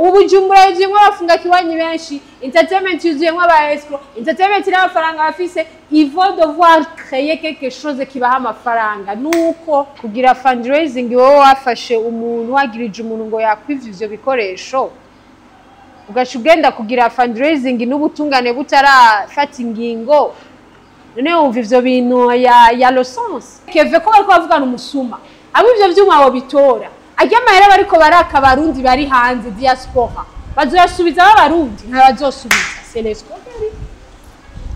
Ubujumbura yuzuyemwo abafunga kiwanyi benshi, entertainment yuzuyemwo aba escroc, entertainment n'amafaranga bafise. Ils vont devoir créer quelque chose kibaha amafaranga. Nuko kugira fundraising, wowe wafashe umuntu, wagirije umuntu ngo yakwivye ivyo bikoresho, ugaca ugenda kugira fundraising n'ubutungane butarafata ingingo. None wumva ivyo bintu ya le sens keve ko bariko bavugana umusuma abo ivyo vyuma bobitora, arya mahera bariko baraka Abarundi bari hanze, diaspora, bazoyasubiza b'Abarundi? Ntabazosubiza. C'est l'escroquerie,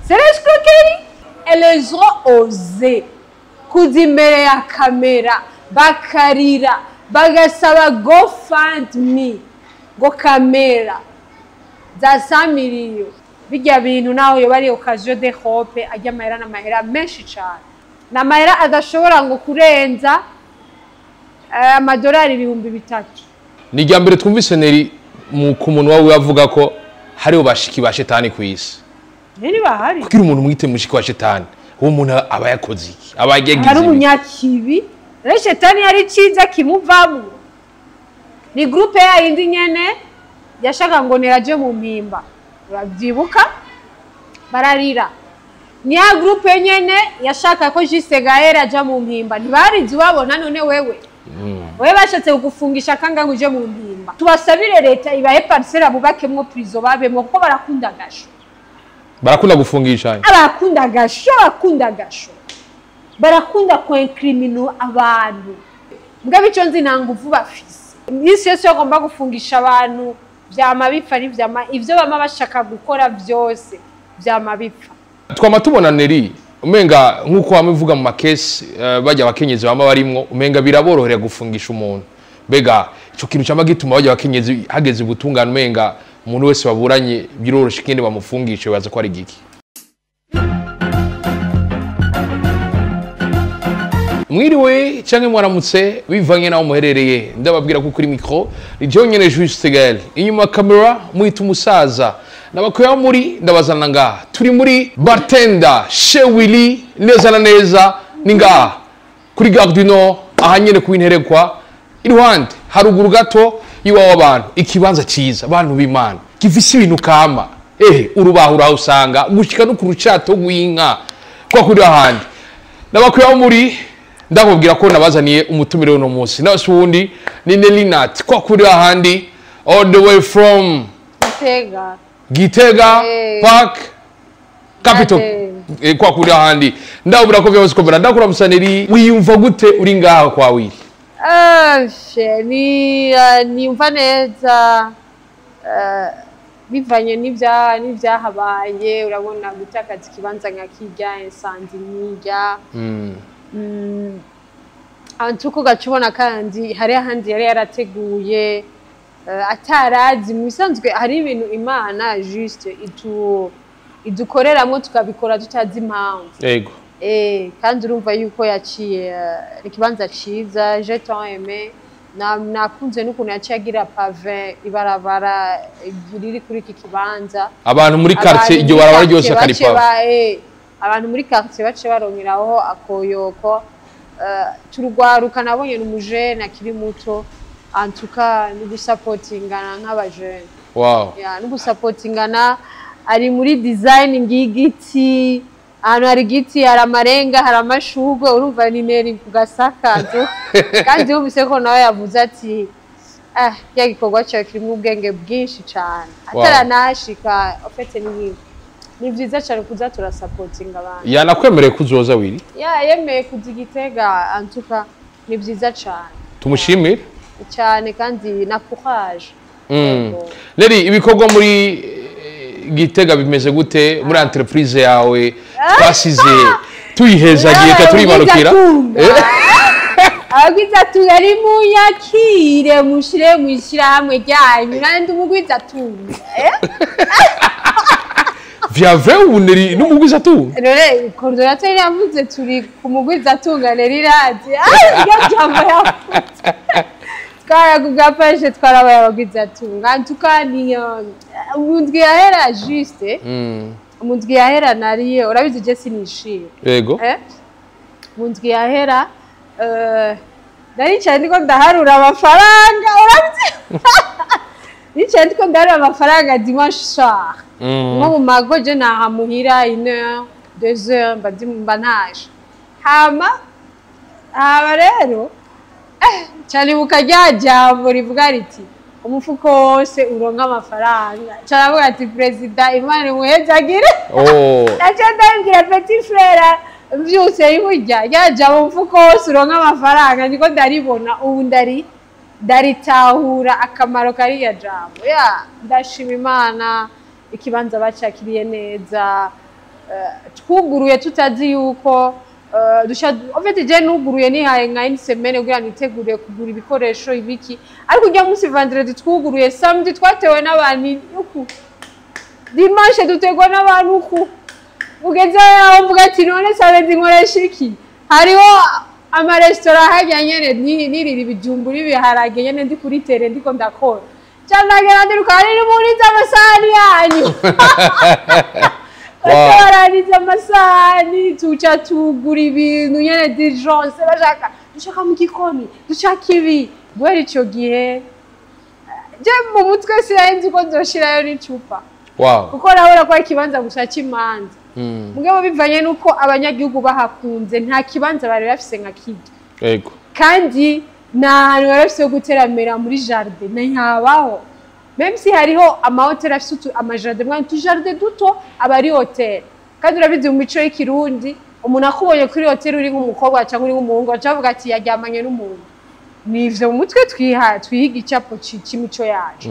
c'est l'escroquerie. Elles ont osé kuza imbere ya kamera, bakarira, bagasaba go fund me ngo kamera za 100 miliyo. Bijya bintu naho yoba ari occasion de hope, ajya amahera n'amahera menshi cane, ni amahera adashobora ngo kurenza amadolari 3000. Ni irya mbere twumvise Nelly ku muntu wawe avuga ko hariho bashiki ba shetani ku isi. Nini bahari. Kugira umuntu mwite mushiki wa shetani, uwo muntu aba yakoze iki? Aba yagize Ari ibiki? Umunyakibi rero, shetani yari ciza kimuvamwo. Ni groupe yayindi nyene yashaka ngo neraje mu mpimba, urabyibuka bararira. Ni ya groupe nyene yashaka ko Juste Gaël aja mu mpimba, ntibarizi ubabona. None wewe bashatse kugufungisha kanga ngo uje mu mpimba. Tubasabire leta ibahe parcelle bubakemwo prison babemwo, kuko barakunda agasho. Barakunda gufungisha. Barakunda agasho, barakunda agasho, barakunda kwenkrimino abantu. Mbwa ico nzi, nta nguvu bafise. Iminsi yose bagomba gufungisha abantu vyama bipfa. Ntivyama ivyo bama bashaka gukora vyose vyama bipfa. Twama tubona Nelly umenga nk'uko wama uvuga mu makesi, bajya abakenyezi bama barimwo, umenga biraborohera gufungisha umuntu. Mbega ico kintu cama gituma bajya abakenyezi hageze ubutungane umenga umuntu wese baburanye biroroshe ikindi bamufungishe, baza ko ari giki? Mwiriwe canke mwaramutse bivanye naho muherereye. Ndababwira ko kuri micro ni jewe nyene Juste Gaël, inyuma ya kamera mwita umusaza. Nabakuye aho muri, ndabazana ngaha. Turi muri Bartender chez Willy, neza na neza ni ngaha kuri Gare du Nord, aha nyene ku Interekwa, iruhande haruguru gato y'iwawa abantu. Ikibanza ciza, abantu b'Imana, gifise ibintu kama ehe urubaho urahusanga gushika no ku rucato rw'inka kwa kuri ahandi. Nabakuye aho muri, ndakubwira ko nabazaniye umutumire uno munsi, nawe si uwundi ni Nelly Nat, kwa kuri ahandi, all the way from Gitega. Gitega. Park Capital. Kwa kuri ahandi ndabura ko vyose komera. Ndakuramusa Nelly, wiyumva gute uri ngaha kwa Willy? Ah, ni niyumva neza, bivanye n'ibyahabaye. Urabona gutakaza ikibanza nka kirya, incendie nk'irya, antuko gaca ubona kandi hari ahandi yari yarateguye, atarazi. Mu bisanzwe hari ibintu Imana juste idukoreramwo tukabikora tutazi impamvu. Kandi urumva yuko yaciye ikibanza ciza, j'ai tant aimé. Nakunze n'ukuntu yaciye agira pavé ibarabara riri kuri iki kibanza. Abantu muri quartier, Abantu iryo muri barabara ryose quartier akari baciye pavé. Abantu muri quartier baciye barongeraho akoyoko. Turugwaruka nabonye n'umujene akiri muto. Antuka ni gusapotingana nk'abajene. Ya, no gusapotingana. Ari muri design y'igiti, ahantu hari igiti, hari amarenga, hari amashurwe. Urumva ni Nelly ku gasaka tu. Kandi wumvise ko nawe yavuze ati ah, ya gikorwa cyawe kirimo ubwenge bwinshi cyane. Ataranashika ofete ni ni vyiza cyane kuza turasapotinga abantu. Yanakwemereye kuzoza Willy? Ya, yemeye kuza Igitega. Antuka ni vyiza cyane. Tumushimire cyane kandi na courage. Yego. Nelly, ibikorwa muri Gitega bimeze gute muri entreprise yawe twasize tuyihezagiye turimanukira? Abagwizatunga ari munyakire, mushire mw'ishirahamwe ryanyu, nandi umugwizatunga. Vya vrai, ubu Nelly n'umugwizatunga? None coordinateur yavuze turi ku mugwizatunga Nelly Radi. Iryo jambo yavuze twarakugafashe, twarabaye abagwizatunga. Antuka ni mu ndwi yahera, juste mu ndwi yahera nariye, urabizi je sinishima. Mu ndwi yahera naricaye ndiko ndaharura amafaranga, urabizi. Nicaye ndiko ndareba amafaranga dimanche soir, nko mu mago, je naha muhira 1h, 2h, mba mba ntaje. Hama rero canibuka rya jambo rivuga riti umufuko wose uronka amafaranga. Caravuga ati perezida, Imana imuhezagire. Naciye ndabibwira petit frère mvyutse, burya rya jambo umufuko wose uronka amafaranga ndiko ndaribona ubu, ndaritahura akamaro kariya jambo. Ya, ndashima Imana, ikibanza bacakiriye neza. Twuguruye tutazi yuko dusha. En fait, je nuguruye nihaye nka une semaine kugira nitegure kugura ibikoresho ibiki, ariko ujya munsi vendredi twuguruye, samedi twatewe n'abantu uku, dimanche dutegwa n'abantu uku. Ugeze aho mvuga ati none samedi nkoresha iki? Hariho amaresitora hajya nyene nirira ibijumbu n'ibiharage nyene, ndi kuri terrain ndiko ndakora, canagera ndiruka hari n'umuntu amasahani yanyu. Barangiza amasahani, tuca tugura ibintu nyene d'urgence, bashaka dushaka mu gikoni, dushaka ibi. Guhera ico gihe je mu mutwe sinari nzi ko nzoshirayo n'icupa, kuko urabona ko ari ikibanza gusa c'imanza. Mugabo bivanye n'uko abanyagihugu bahakunze, nta kibanza bari bafise nka kirya. Kandi nta hantu bari bafise ho guteramira muri jardin, ntihabaho. Même si hariho amahoteli afise amajardin, mwana utujardin duto aba ari hoteli. Kandi urabizi mu mico y'ikirundi, umuntu akubonye kuri hoteli uri nk'umukobwa cyangwa uri nk'umuhungu, baca bavuga ati yaryamanye n'umuntu. Ni ivyo mu mutwe twiha, twihiga icapo c'imico yacu.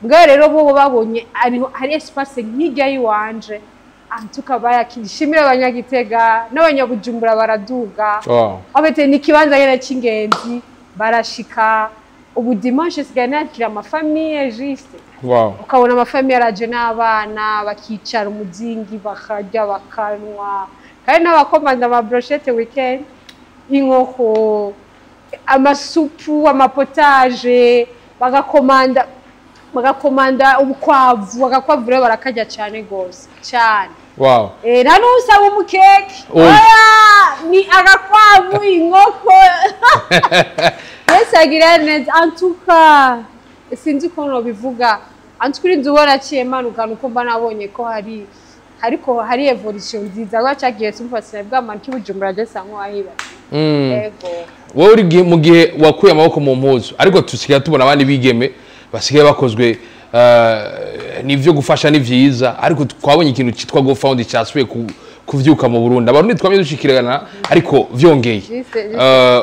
Mbwa rero bo babonye hari espace nk'irya y'iwanje tukaba yakishimira. Abanyagitega n'abanyabujumbura baraduga. Abete ni ikibanza nyene c'ingenzi, barashika. Ubu dimanche sigaye nakira amafamille juste. Ukabona amafamille araje n'abana, bakicara umuzingi, bakarya, bakanywa, kandi n'abakomanda amabrochette weekend, inkoko, amasupu, amapotage, bagakomanda ubukwavu. Agakwavu rero barakarya cyane gose cyane. Nta n'usaba umukeke. Oya. Oya, ni agakwavu, inkoko. Yesu agira neza. En tout cas, sinzi ukuntu bivuga. En tout cas, inzu ubona aciye manuka nuko mba nabonye ko hari, ariko hari évolution nziza. Kuba cyagiye simfa sinabwa Bujumbura je nk'uwahiba. Yego. Wowe uri mu gihe wakuye amaboko mu mpuzu, ariko tusigaye tubona abandi bigeme basigaye bakozwe nivyo gufasha, ni vyiza, ariko twabonye ikintu cyitwa GoFund cyasubiye kuvyuka mu Burundi. Abarundi twamye dushikirana, ariko vyongeye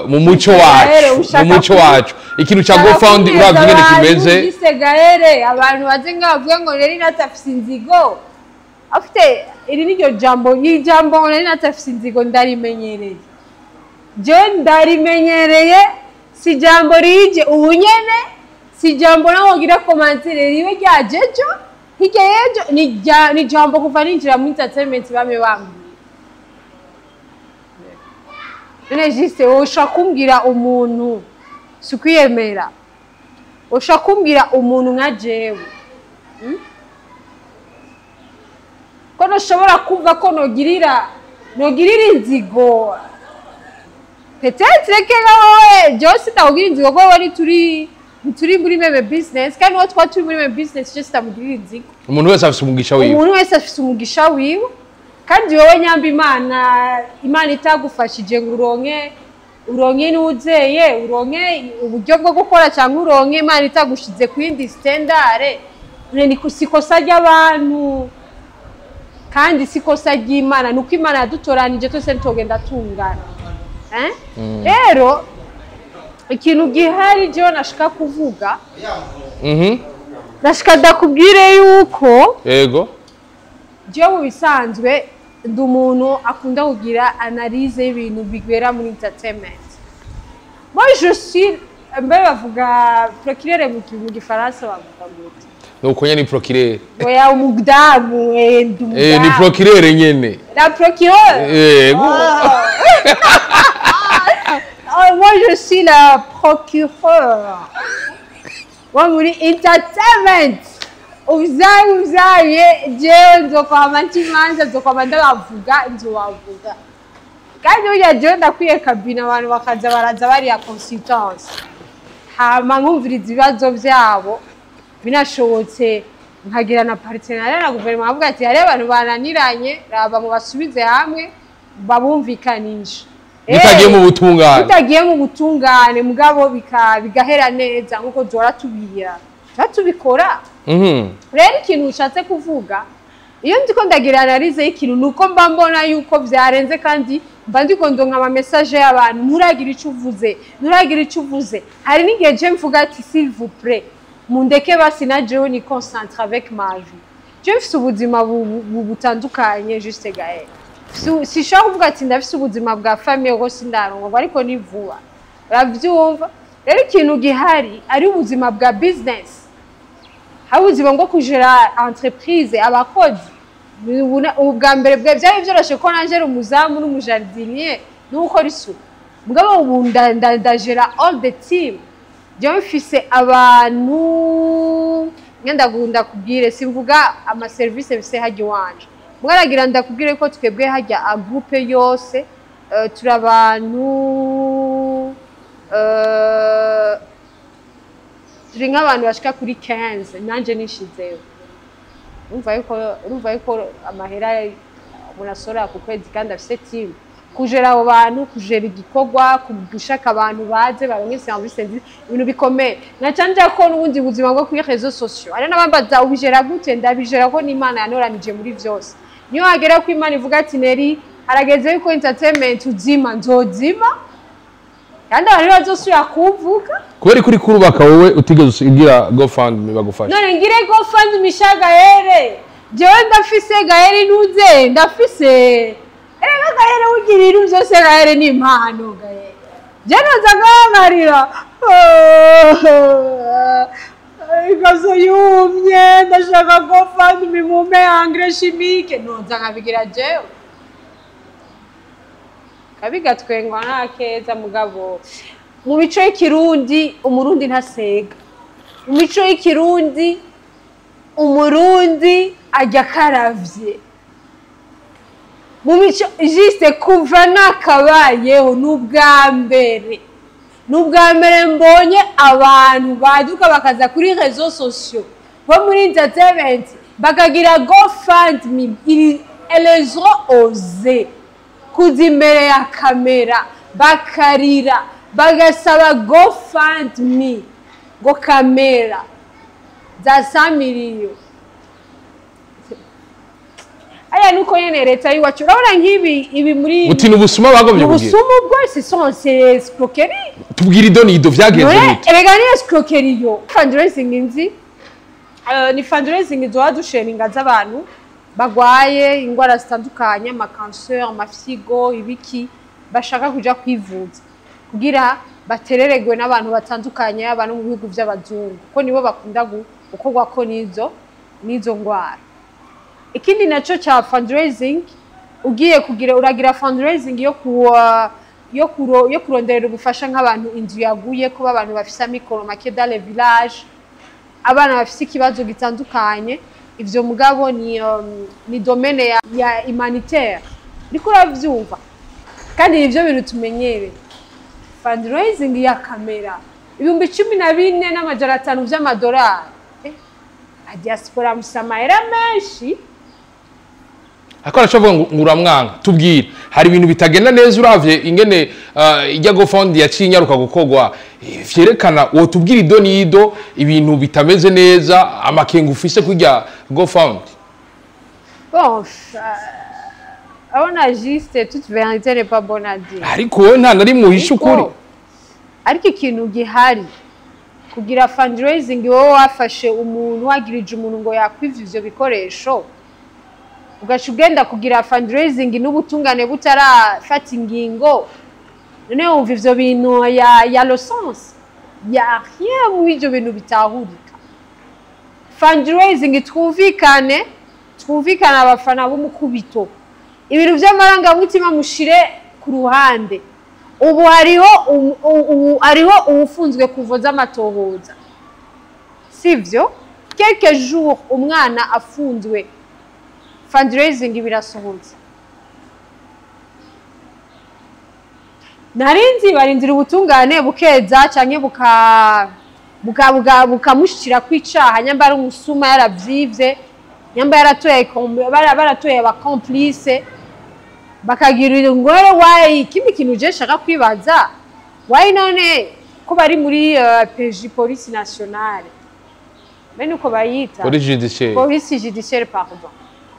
mu muco Gahere, wacu, ushaka mu muco wacu, ikintu ca ushaka GoFund kubwiriza uravye ingene abantu, kimeze. Gise Gahere, abantu baze ngaho bavuge ngo rero inatafise inzigo afite. Iri niryo jambo, iri jambo ngo nari natafise inzigo ndarimenyereye, je ndarimenyereye. Si jambo rije ubu nyene, si jambo nawe wogira commentaire ribe ryaje ejo hirya y'ejo, ni jambo kuva ninjira muri entertainment bamwe bambwiye. None juste wowe ushobora kumbwira umuntu, si ukwiyemera, ushobora kumbwira umuntu nka jewe, Ko ntushobora kumva ko nogirira inzigo? Peut-être que nka wowe, jewe sitakugira inzigo kuko wowe ntituri muri même business, kandi uwo twaba turi muri même business, je sitamugirira inzigo. Umuntu wese afise umugisha wiwe. Umuntu wese afise umugisha wiwe. Kandi wowe nyamba Imana itagufashije ngo uronke n'uzeye, uronke uburyo bwo gukora, cyangwa uronke Imana itagushize ku yindi standard, ni si ikosa ry'abantu kandi si ikosa ry'Imana, ni uko Imana yadutoranije twese ntitugenda tungana. Eh? Rero ikintu gihari jewe nashaka kuvuga, nashaka ndakubwire yuko jewe mu bisanzwe ndi umuntu akunda kugira analyse y'ibintu bibera muri entertainment. Moi je suis, mbe bavuga procureur mu gifaransa bavuga gute? Nuko nyene ni procureur. Oya, umudamu, ndi Ni umudamu. procureur nyene. La procureur. Yego. Oh, moi je suis la procureur. Moi muri entertainment uvyaye jewe nzokwama nca imanza, nzokwama ndabavuga, nzobavuga. Kandi burya jewe ndakwiye cabinet, abantu bakaza baraza bariya consultance, hama nkumviriza ibibazo vyabo. Binashobotse nkagira na partenariat na guverinoma, avuga ati hariho abantu bananiranye, raba mu basubize hamwe, babumvikanishe. Bitagiye mu butungane. Bitagiye mu butungane, mugabo bigahera neza nkuko duhora tubira, tuba tubikora. Rero ikintu ushatse kuvuga, iyo ndiko ndagira analyse y'ikintu, nuko mba mbona yuko vyarenze, kandi mba ndiko ndonka ama message y'abantu: "Nturagira ico uvuze, nturagira ico uvuze." Hari n'igihe je mvuga ati: "S'il vous plaît, mundeke basi na jewe ni concentre avec ma vie." Je mfise ubuzima butandukanye, Juste Gaël. Sishobora kuvuga ati ndafise ubuzima bwa famille kuko sindarongorwa, ariko ni vuba, uravyumva. Rero ikintu gihari ari ubuzima bwa business, hari ubuzima bwo kujera entreprise, abakozi. Ubu bwa mbere bwa byari byoroshe ko nanje ari umuzamu n'umu jardinier n'ukora isuku, mugabo ubu ndajera all the team. Jewe mfise abantu ngenda ndakubwire, simvuga ama service mfise hajya iwanje, mwaragira ndakubwire ko twebwe hajya a groupe yose, turi abantu, turi nk'abantu bashika kuri 15 nanje nishizeho. Urumva yuko amahera umuntu asorera ku kwezi, kandi afise team, kujera abo bantu, kujera igikorwa, gushaka abantu baze baronke service nziza, ibintu bikomeye. Naca nja ko n'ubundi buzima bwo kuri réseaux sociaux, hari n'abambaza: "Ubijera gute?" Ndabijera ko n'Imana yanoranije muri vyose. Niyo hagera ko Imana ivuga ati: "Neri, harageze yuko entertainment uzima," nzozima, kandi abantu bazosubira kuvuga. Kubera ko uri kurubaka, wowe utigeze ugira GoFundMe bagufasha? None ngire GoFundMe sha Gahere? Jewe ndafise Gahere, ntuze ndafise. Erega Gahere, ugira ibintu byose Gahere ni impano. Gahere, je noza nkamarira ikazo yumye, ndashaka GoFundMe mumpe engrais chimique, noza nkabigira jewe kabigatwengwa nta keza. Mugabo mu mico y'ikirundi umurundi ntasega, mu mico y'ikirundi umurundi ajya akaravye, mu mico juste kuva nakabayeho n'ubwa mbere mbonye abantu baduka bakaza kuri réseaux sociaux bo muri entertainment bakagira GoFundMe. Elles ont osé kuza imbere ya kamera, bakarira, bagasaba GoFundMe ngo kamera za 100 miliyo. Aya nuko nyene leta y'iwacu, urabona nk'ibi ibi muri Uti ni ubusuma bagombye kugira? Ubusumu bwose sont, c'est escroquerie. Tubwira idonido, vyagenze None gute? Erega ni escroquerie. Yo fundraising nzi, ni fundraising duha dusharinga z'abantu bagwaye indwara zitandukanye, ama cancer, amafyigo, ibiki, bashaka kuja kwivuza kugira batereregwe n'abantu batandukanye, abantu mu bihugu vy'abazungu, kuko nibo bakunda gukorwako n'izo ngwara. Ikindi naco ca fundraising, ugiye kugira, uragira fundraising yo kuronderera ubufasha nk'abantu inzu yaguye, kuba abantu bafise amikoro make dans les villages, abana bafise ikibazo gitandukanye. Ivyo mugabo ni domaine ya humanitaire, niko uravyumva, kandi nivyo bintu tumenyereye. Fundraising ya kamera 14,500 vy'amadolari, diaspora mufise amahera menshi. Ariko arashavuga ngo uramwanga. Tubwire, hari ibintu bitagenda neza uravye ingene ijya GoFund yaciye inyaruka gukorwa, vyerekana wo tubwira ido n'ido ibintu bitameze neza, amakenga ufise kurya GoFund? Bon, abona juste, toute vérité n'est pas bonne à dire. Ariko wowe nta na rimwe uhisha ukuri. Ariko ikintu gihari, kugira fundraising wowe wafashe umuntu, wagirije umuntu ngo yakwivye ivyo bikoresho, ugaca ugenda kugira fundraising n'ubutungane butarafata ingingo, none wumva ivyo bintu ya le sens ya rien muri ivyo bintu bitahurika. Fundraising, twumvikane, twumvikane, abafana b'umukubito, ibintu vy'amarangamutima mushire ku ruhande. Ubu hariho ubu hariho uwufunzwe kuvo z'amatohoza, sivyo? Quelques jours umwana afunzwe, fundraising birasohotse. Narinzi barindira ubutungane bukeza canke buka Bukamushira kwicaha, nyamba ari umusuma yaravyivye, nyamba yaratoye baratoye aba complice, bakagira ingore. Wayi, ikindi kintu je nshaka kwibaza, wayi none ko bari muri PJ, police nationale, bene uko bayita? Police judiciaire. Police judiciaire, pardon.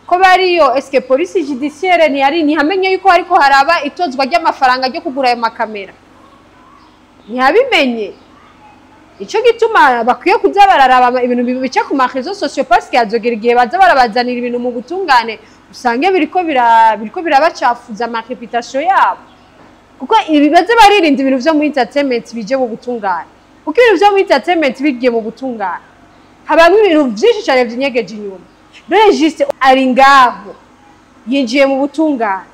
Ko bariyo, est-ce que police judiciaire ntiyari ntihamenye yuko hariko haraba itozwa ry'amafaranga ryo kugura ayo makamera? Ntiyabimenye? Ico gituma bakwiye kuza bararaba ibintu bica ku ma réseaux sociaux, parce que hazogera igihe baza barabazanira ibintu mu butungane, usange biriko birabacafuza ama réputation yabo, kuko ibi baze baririnda ibintu vyo muri entertainment bije mu butungane, kuko ibintu vyo muri entertainment bigiye mu butungane habamwo ibintu vyinshi cane vyinyegeje inyuma. None Juste ari ngaho yinjiye mu butungane,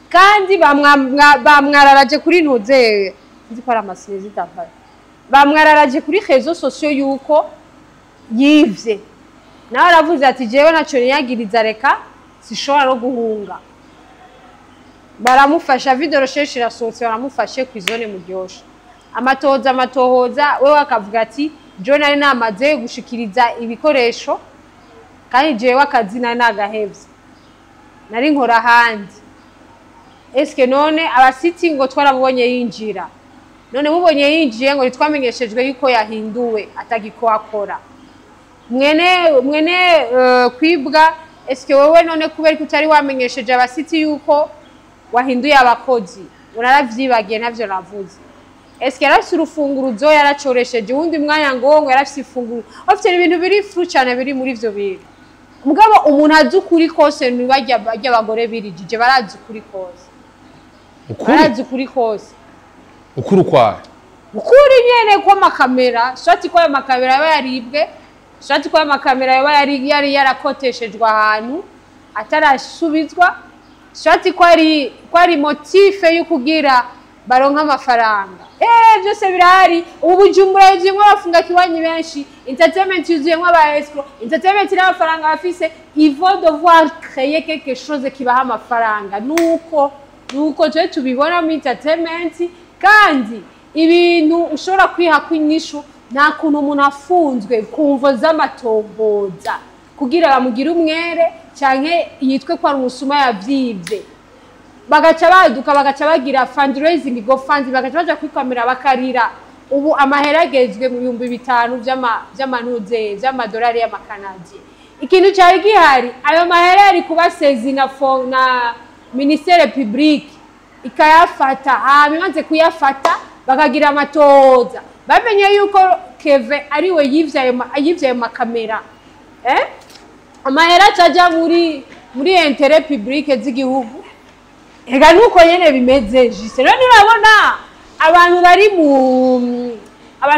kandi bamwararaje kuri ntuze, nzi ko ari amasinezi itafara, bamwararaje kuri réseaux sociaux yuko yivye. Nawe aravuze ati: "Jewe naco niyagiriza, reka sishobora no guhunga." Baramufasha, avis de recherche irasohotse, baramufashe ku izone Muryosha. Amatohoza, amatohoza, wewe akavuga ati: "Jewe nari namaze gushikiriza ibikoresho, kandi jewe akazi nari nagahevye, nari nkora ahandi." Eske none abasiti ngo twaramubonye yinjira? None mubonye yinjiye, ngo ntitwamenyeshejwe yuko yahinduwe atagiko akora mwene kwibwa? Eske wewe none kubera ko utari wamenyesheje abasiti yuko wahinduye abakozi, uraravyibagiye? Navyo navuze. Eske yarafise urufunguruzo, yaracoresheje uwundi mwanya, ngo yarafise ifunguro? Afite ibintu biri flou cane biri muri ivyo bintu. Mugabo umuntu azi ukuri kose ni barya abagore birijije, barazi ukuri kose. Ukuri? Barazi ukuri kose. Ukuri ukwaye? Ukuri nyene kw'amakamera, soit ko ayo makamera yaba yaribwe, soit ko ayo makamera yaba yari yarakoteshejwe ahantu atarasubizwa, soit ko ari motif yo kugira baronke amafaranga. Byose birahari. Ubu Bujumbura yuzuyemwo abafunga kiwanyi benshi, entertainment yuzuyemwo aba escroc, entertainment n'amafaranga bafise. Ils vont devoir créer quelque chose kibaha amafaranga. Nuko twe tubibona muri entertainment. Kandi ibintu ushobora kwiha kw'inyishu, nta kuntu umuntu afunzwe ku mvo z'amatohoza kugira bamugire umwere canke yitwe ko ari umusuma yavyivye, bagaca baduka, bagaca bagira fundraising, GoFund, bagaca baja kuri kamera bakarira. Ubu amahera agezwe mu 5000 vy'amanuze, vy'amadolari y'amakanadiye. Ikintu cari gihari, ayo mahera yari kuba saisi na ministère public ikayafata, hama imaze kuyafata bakagira amatohoza, bamenye yuko Keve ariwe yivye ayo makamera, eh? Amahera acaja muri intérêt public z'igihugu. Ega nuko nyene bimeze. Juste rero nurabona abantu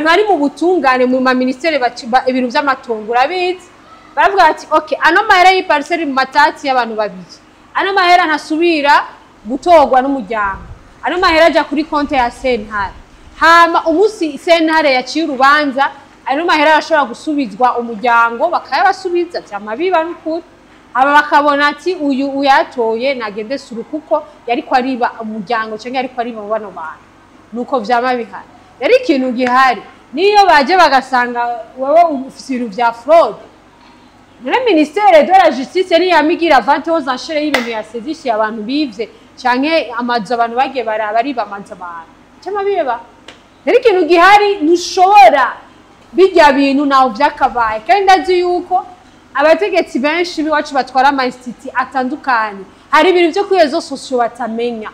bari mu butungane, mu ma ministère, ibintu vy'amatongo urabizi, baravuga bati: "Okay, ano mahera y'i parcelle mu matati y'abantu babiri, ano mahera ntasubira gutorwa n'umuryango, ano mahera aja kuri konte ya sentare. Hama umunsi sentare yaciye urubanza, ano mahera arashobora gusubizwa umuryango." Bakayabasubiza, vyama biba n'ukuri. Aba bakabona ati: "Uyu uyatoye nagende suru, kuko yariko ariba umuryango canke yariko ariba bano bantu." Nuko vyama bihari. Rero ikintu gihari, niyo baje bagasanga wewe ufise ibintu vya fraude, none ministère de la justice niyamigira vente aux enchères y'ibintu yasezishiye abantu bivye, canke amazu abantu bagiye baraba ariba amazu abantu cama biba? Rero ikintu gihari, ntushobora bijya bintu naho vyakabaye. Kandi ndazi yuko abategetsi benshi b'iwacu batwara ama instituts atandukanye, hari ibintu vyo kuri réseaux sociaux batamenya,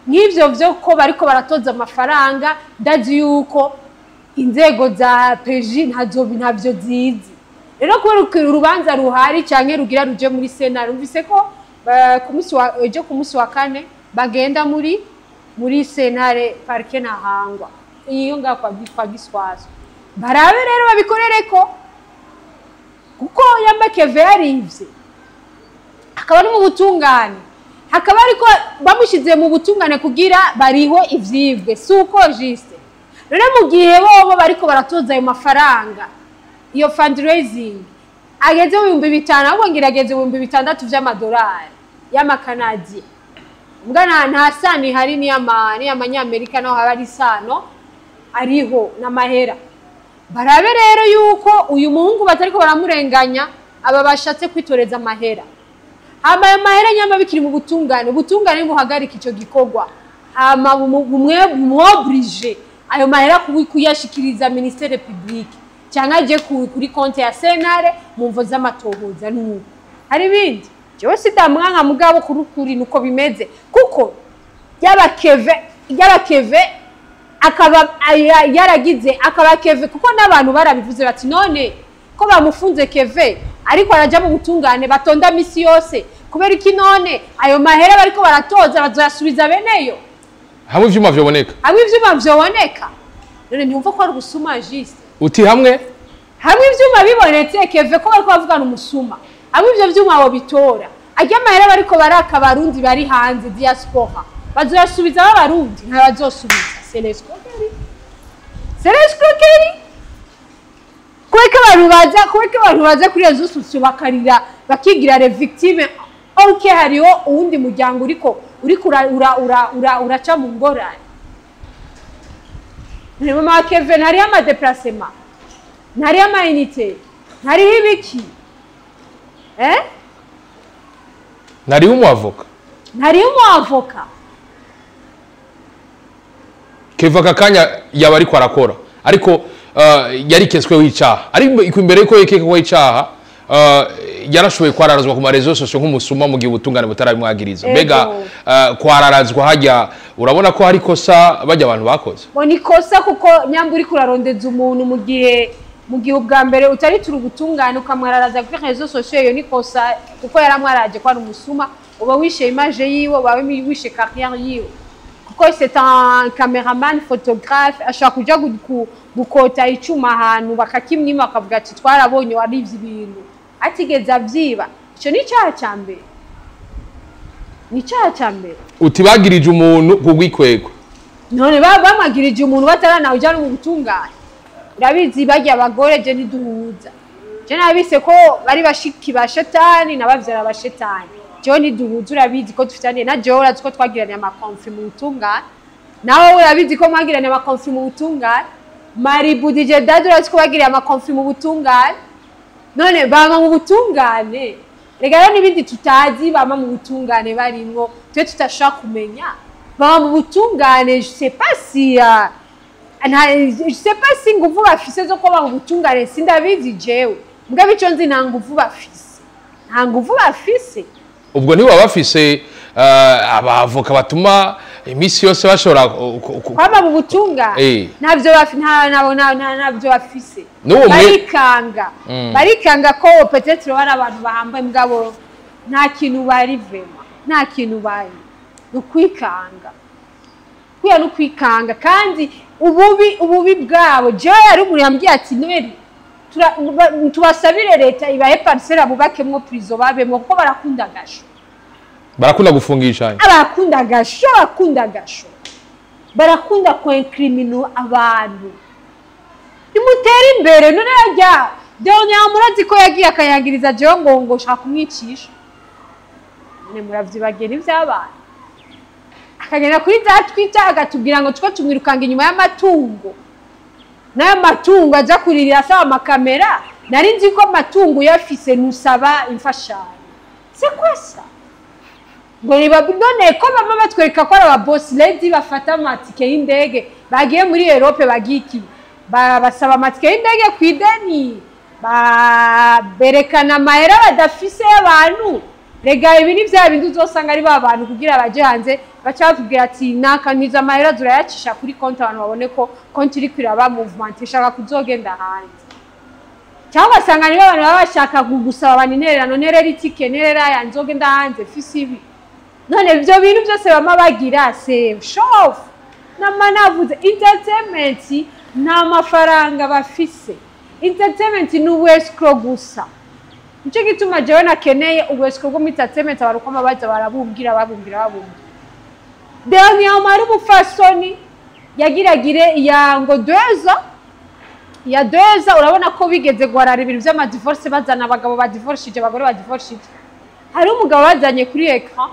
nk'ivyo vyo ko bariko baratoza amafaranga. Ndazi yuko inzego za PJ ntavyo zizi. Rero kubera urubanza ruhari canke rugira ruje muri sena, rumvise ko ku munsi wa ejo, ku munsi wa kane, bagenda muri sentare parquet Ntahangwa, iyo ngaho kwa Giswazo, barabe rero babikorereko, kuko yamba Keve yarivye akaba no mu butungane, hakaba ariko bamushize mu butungane kugira bariho ivyibwe, si uko Juste? Rero mu gihe bobo bariko baratoza ayo mafaranga, iyo fundraising ageze mu 5000, ahubwo ngira ageze mu 6000 vy'amadolari y'amakanadiye. Mbwa nta sano ihari n'iy'amanyamerika, naho haba ari isano ariho n'amahera. Barabe rero yuko uyu muhungu batariko baramurenganya, aba bashatse kwitoreza amahera. Hama ayo mahera nyama bikiri mu butungane, ubutungane buhagarika ico gikorwa, hama bumwe bumwobrije ayo mahera kuyashikiriza ministère public cyangwa aje kuri konti ya senare mu mvo z'amatohoza. Nuko hari ibindi jewe sidamwanka, mugabo kuri kuri nuko bimeze, kuko yaba Keve akaba yaragize akaba Keve, kuko n'abantu barabivuze bati: "None ko bamufunze Keve, ariko araja mu butungane, batonda misi yose, kubera iki? None ayo mahera bariko baratoza bazoyasubiza beneyo?" Hamwe ivyuma vyoboneka. Hamwe ivyuma vyoboneka. None ntiyumva ko ari ubusuma juste? Uti hamwe Hamwe ivyuma bibonetse, Keve ko bariko bavugana umusuma, hamwe ivyo vyuma bobitora, arya mahera bariko baraka Abarundi bari hanze, diaspora, bazoyasubiza b'Abarundi? Ntabazosubiza. C'est l'escroquerie, c'est l'escroquerie. Kubera ko abantu baza kuri réseaux sociaux bakarira, bakigira les victimes, ok, hariho uwundi muryango uriko uraca mu ngorane. Ni mama wa Kevin, ntariho ama déplacement, ntariho ama unités, ntariho ibiki, eh? Nariho umwavoka. Ntariho umwavoka. Keva aka kanya yaba ariko arakora, ariko yariketsweho icaha, ariko imbere yuko yikekwaho icaha yarashoboye kwararazwa ku ma réseaux sociaux nk'umusuma mu gihe ubutungane butarabimwagiriza. Mbega kwararazwa hajya, urabona ko hari ikosa bajya abantu bakoze? Ngo ni ikosa, kuko nyamba uriko urarondeza umuntu mu gihe ubwa mbere utaritura ubutungane, ukamwararaza kuri réseaux sociaux, iyo ni kosa, kuko yaramwaraje ko ari umusuma. Uba wishe image yiwe, uba wishe carrière yiwe, kuko c'est un cameraman photographe, ashobora kuja gukota icuma ahantu bakakimwima, bakavuga ati: "Twarabonye warivye ibintu", atigeze avyiba. Ico ni icaha ca mbere, ni icaha ca mbere. Uti bagirije umuntu kugwikwego. None bamwagirije umuntu bataranawuja no mu butungane. Urabizi barya abagore, je ntiduhuza. Je nabise ko bari bashiki ba shetani n'abavyara ba shetani. Jewe ntiduhuza, urabizi ko dufitaniye na jewe, urazi ko twagiraniye ama conflits mu butungane, nawe urabizi ko mwagiraniye ama conflits mu butungane. Maribu DJ Dad, urazi ko bagiriye ama conflits mu butungane. None bama mu butungane. Rega rero n'ibindi tutazi bama mu butungane barimwo, twe tutashobora kumenya. Baba mu butungane, je sais pas si je sais pas si inguvu bafise zo kuba mu butungane, sindabizi jewe. Mugabo ico nzi, nta nguvu bafise, nta nguvu bafise. Ubwo ntiba bafise abavoka batuma iminsi yose bashobora Kwama mu butungane? Ntabyo ntabyo bafise. N'uwo Barikanga, barikanga ko peut-être bari abantu bahambaye, mugabo nta kintu bari, vraiment nta kintu bari. Ni ukwikanga kuya, ni ukwikanga. Kandi ububi bwabo, jewe yari umuntu yambwiye ati: "Noel, tubasabire leta ibahe parcelle bubakemwo prison, babemwo, kuko barakunda agasho." Barakunda gufungishanya. Barakunda agasho, barakunda agasho, barakunda kwenkrimino abantu. Nimutere imbere. None yajya dernier, murazi ko yagiye akayangiriza jewe ngo shaka kumwicisha. None muravyibagiye n'ivyabaye? Akagenda kuri za Twitter akatubwira ngo two tumwirukanga inyuma y'amatungo, n'ayo matungo aja kuririra asaba amakamera. Nari nzi ko amatungo uyafise ntusaba imfashanyo. C'est quoi ça? Ngo niba none ko bama batwereka ko ari aba boss lady, bafata amatike y'indege, bagiye muri Europe, bagiye iki, basaba amatike y'indege ku ideni, berekana amahera badafise y'abantu. Rega ibi ni vya bindi uzosanga ari ba bantu kugira baje hanze baca bakubwira ati: "Nakaniza amahera, zurayacisha kuri konti, abantu babone ko konti iriko iraba movement, ishaka kuzogenda hanze." Cyangwa ugasanga niba abantu baba bashaka gusaba abantu intererano: "Nterera itike, nterera aya, nzogenda hanze fise ibi." None ibyo bintu byose bama bagira, c'est show. Nama navuze, entertainment nta mafaranga bafise, entertainment ni ubu escroc gusa. Nicyo gituma jewe nakeneye ubu escroc bwo muri entertainment, abantu uko baza barabumbwira, babumbwira, babumbwira. Dernièrement ari umupfasoni yagiragire ya ngo 2 ans, ya 2 ans. Urabona ko bigeze guharara ibintu vy'ama divorce, bazana abagabo badivorshije, abagore badivorshije. Hari umugabo bazanye kuri écran,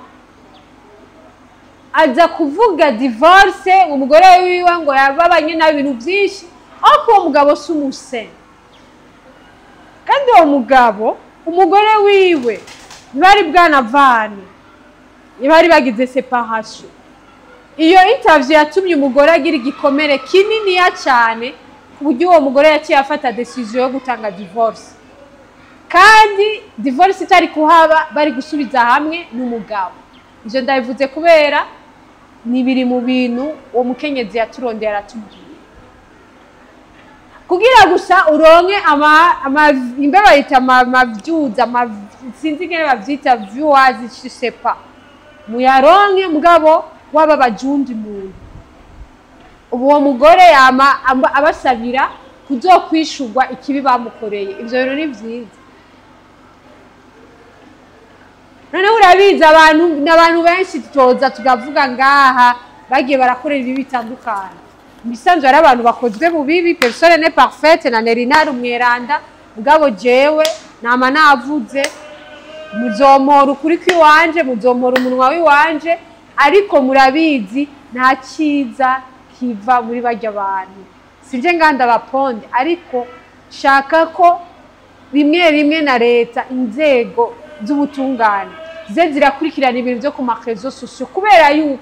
aza kuvuga divorce, umugore wiwe ngo yababanye nabi, ibintu byinshi. Ariko uwo mugabo si umusene, kandi uwo mugabo umugore wiwe ntibari bwanavane, ntibari bagize séparation. Iyo interview yatumye umugore agira igikomere kininiya cyane, ku buryo uwo mugore yaciye afata décision yo gutanga divorce. Kandi divorce itari kuhaba, bari gusubiza hamwe n'umugabo. Ivyo ndabivuze kubera ni biri mu bintu uwo mukenyezi yaturondeye aratubwira. Kugira gusa uronke ama imbe bayita ama views, ama sinzi ingene bavyita, viewers, je sais pas, muyaronke, mugabo waba bajundi muntu. Ubu uwo mugore yama abasabira kuzokwishurwa ikibi bamukoreye. Ivyo bintu ni vyiza. Noneho urabizi, abantu n'abantu benshi tutoza tukavuga ngaha bagiye barakorera ibibi bitandukanye. Mu bisanzwe hari abantu bakozwe mu bibi, personne n'est parfaite, na Nerinari umweranda. Mugabo jewe nama navuze, muzompora ukuri kw'iwanje, muzompora umunwa w'iwanje, ariko murabizi nta cyiza kiva muri barya bantu. Sibye nganda baponde, ariko shaka ko rimwe rimwe na leta, inzego z'ubutungane ze zirakurikirana ibintu byo ku ma réseaux sociaux, kubera yuko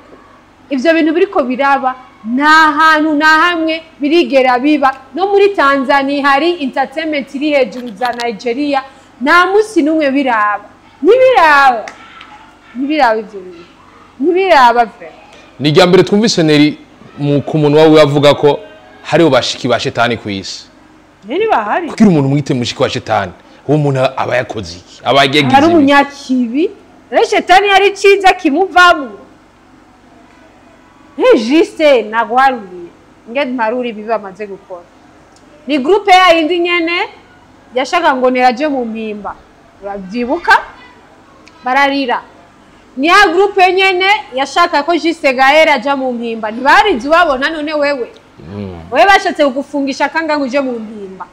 ivyo bintu biriko biraba nta hantu na hamwe birigera biba. No muri Tanzania hari entertainment iri hejuru, za Nigeria, nta munsi n'umwe biraba. Ntibiraba, ntibiraba, ivyo bintu ntibiraba ve. Ni irya mbere twumvise Neri ku muntu wawe avuga ko hariho bashiki ba shetani ku isi. Ntibahari. Kugira umuntu mwite mushiki wa shetani, uwo muntu aba yakoze iki? Aba yagize Hari ibiki? Umunyakibi rero, shetani hari iciza kimuvamo. Juste naguharuriye nge mparure ibibi bamaze gukora. Ni groupe yayindi nyene yashaka ngo neraje mu mpimba, urabyibuka bararira. Ni ya groupe nyene yashaka ko Juste Gaël aja mu mpimba, ntibarize ubabona. None wewe bashatse kugufungisha kanga ngo uje mu mpimba.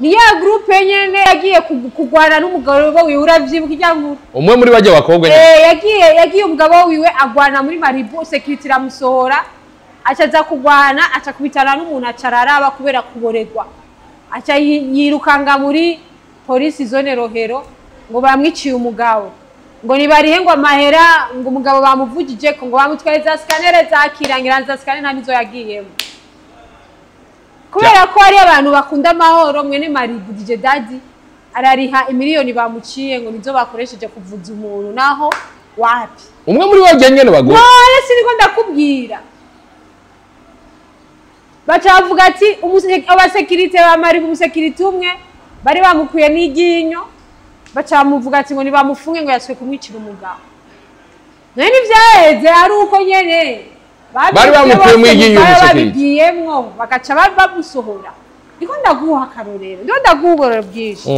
Ni ya groupe nyene yagiye kugwana n'umugabo wiwe, uravyibuka ijya nkuru? Umwe muri bajya bakobwa nyene. Eh, yagiye umugabo wiwe agwana muri Maribu, sécurité iramusohora, aca aza kugwana, aca kubitana n'umuntu, aca araraba kubera kuboregwa, aca yirukanga muri polisi zone Rohero ngo bamwiciye umugabo, ngo nibarihe ngo amahera, ngo umugabo bamuvugije ko ngo bamutwaye za scanner zakirangira za scanner, nta nizo yagiyemo, kubera ko hari abantu bakunda amahoro. Mwene Maribu DJ Daddy arariha imiliyoni bamuciye ngo nizo bakoresheje kuvuza umuntu, naho wapi. Umwe muri bajya nyene bagore. None siniko ndakubwira, baca bavuga ati abasekirite ba Maribu, umusekirite umwe bari bamukuye n'iryinyo, baca bamuvuga ati ngo nibamufunge ngo yasuye kumwicira umugabo. None ntivyaheze ari uko nyene? Bari bamukuyemo iryinyo umusekirite. Babigiyemwo bagaca bamusohora. Ndiko ndaguha akarorero, ndiko ndaguha uburorero bwinshi.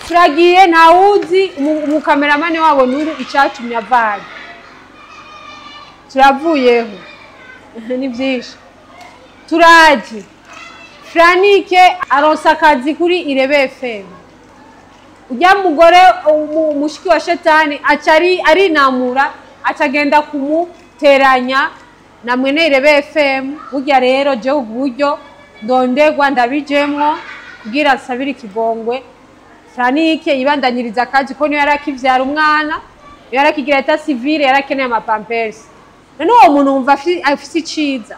Turagiye, ntawuzi umukameramani wabo Nuru icyatumye avanye. Turavuyeho, ni byinshi. Turaje, Franike aronsa akazi kuri Irebe FM. Ujya mugore umushiki wa shetani aca arinamura, aca agenda kumuteranya na mwene Irebe FM. Burya rero jewe uburyo ndondegwa ndabijemwo kugira nsabire ikigongwe Franike, yibandanyiriza akazi, ko niyo yarakivyara umwana, niyo yarakigira état civil, yarakeneye amapampers. None uwo muntu wumva afise iciza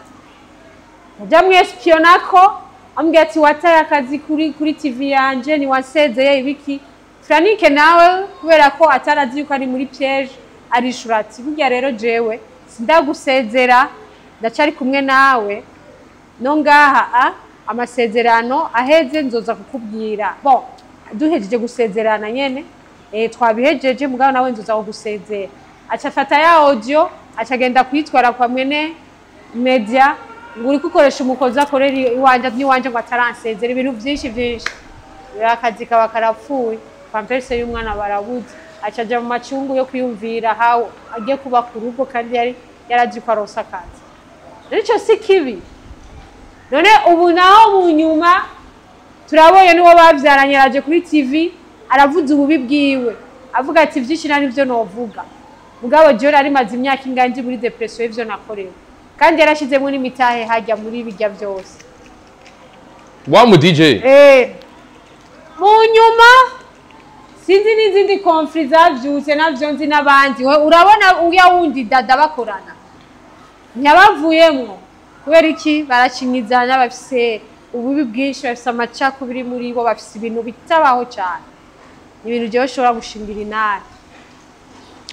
ajya mwesipiyonako, ambwira ati wataye akazi kuri TV yanje, ntiwasezeye ibiki. Franike nawe kubera ko atarazi yuko ari muri piège, arishura ati burya rero jewe sindagusezera, ndacari kumwe nawe no ngaha, amasezerano aheze nzoza kukubwira. Bon, duhejeje gusezerana nyene, twabihejeje, mugabo nawe nzoza kugusezera. Aca afata ya audio, aca agenda kuyitwara kwa mwene media ngo uri gukoresha umukozi akorera iwanje n'iwanje ngo ataransezera. Ibintu byinshi byinshi rero, akazi kaba karapfuye, pampers y'umwana barabuze, aca aja mu macungu yo kwiyumvira how agiye kuba ku rugo, kandi yari yarazi ko aronse akazi. Rero ico si kibi. None ubu naho mu nyuma turabonye n'uwo bavyaranye araje kuri TV aravuze ububi bwiwe, avuga ati vyinshi nari nivyo novuga, mugabo jewe nari maze imyaka inganji muri dépression y'ivyo nakorewe, kandi yarashizemwo n'imitahe hajya muri bijya byose. Wa mu DJ. Mu nyuma sinzi n'izindi conflits zavyutse, navyo nzi n'abandi. We urabona uya wundi dada bakorana ntiyabavuyemwo kubera iki? Barakinyizana, bafise ububi bwinshi, bafise amacakubiri muri bo, bafise ibintu bitabaho cyane. Ni ibintu jewe ushobora gushingira inani.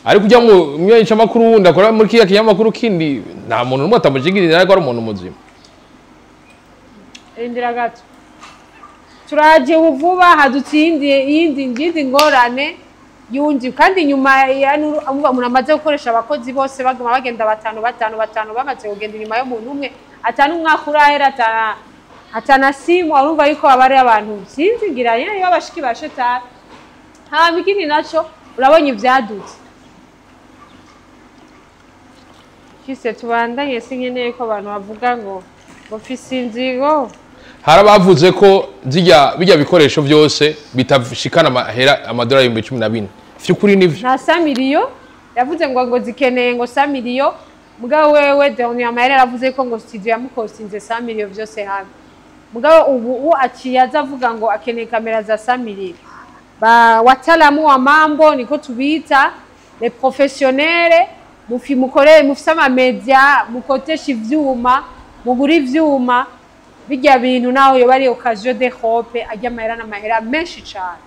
Ariko ujya mu menyeshamakuru wundi akora muri kiriya kinyamakuru kindi, nta muntu n'umwe atamushingirira, ariko ari umuntu muzima. Rindira gato, turaje ubu vuba hadutse iyindi ngorane yundi. Kandi nyuma ya Nuru, umva, umuntu amaze gukoresha abakozi bose, baguma bagenda batanu batanu batanu, bamaze kugenda inyuma y'umuntu umwe, atanu umwaka urahera, atana simu. Urumva yuko aba ari abantu, sinzi, ngira nyene iyo bashiki ba shetani. Hama ikindi naco, urabonye ivyadutse kise, tubandanye, sinkeneye ko abantu bavuga ngo mfise inzigo. Hari abavuze ko zijya bijya bikoresho byose bitashikana amahera amadolari 14,000. Vy'ukuri nivyo? Nta 1 million yavuze ngo zikeneye ngo 1 million. Mugabo wewe dernier amahera yaravuze ko ngo studio yamukosinze 1 million vyose hamwe. Mugabo ubu u aciye aza avuga ngo akeneye kamera za 1 million. Ba wataalamu wa mambo, niko tubita les professionnels, mufi mukorere, mufise ama media, mukotesha ivyuma, mugura ivyuma, bijya bintu naho yoba ari occasion de hope, ajya amahera n'amahera menshi cane,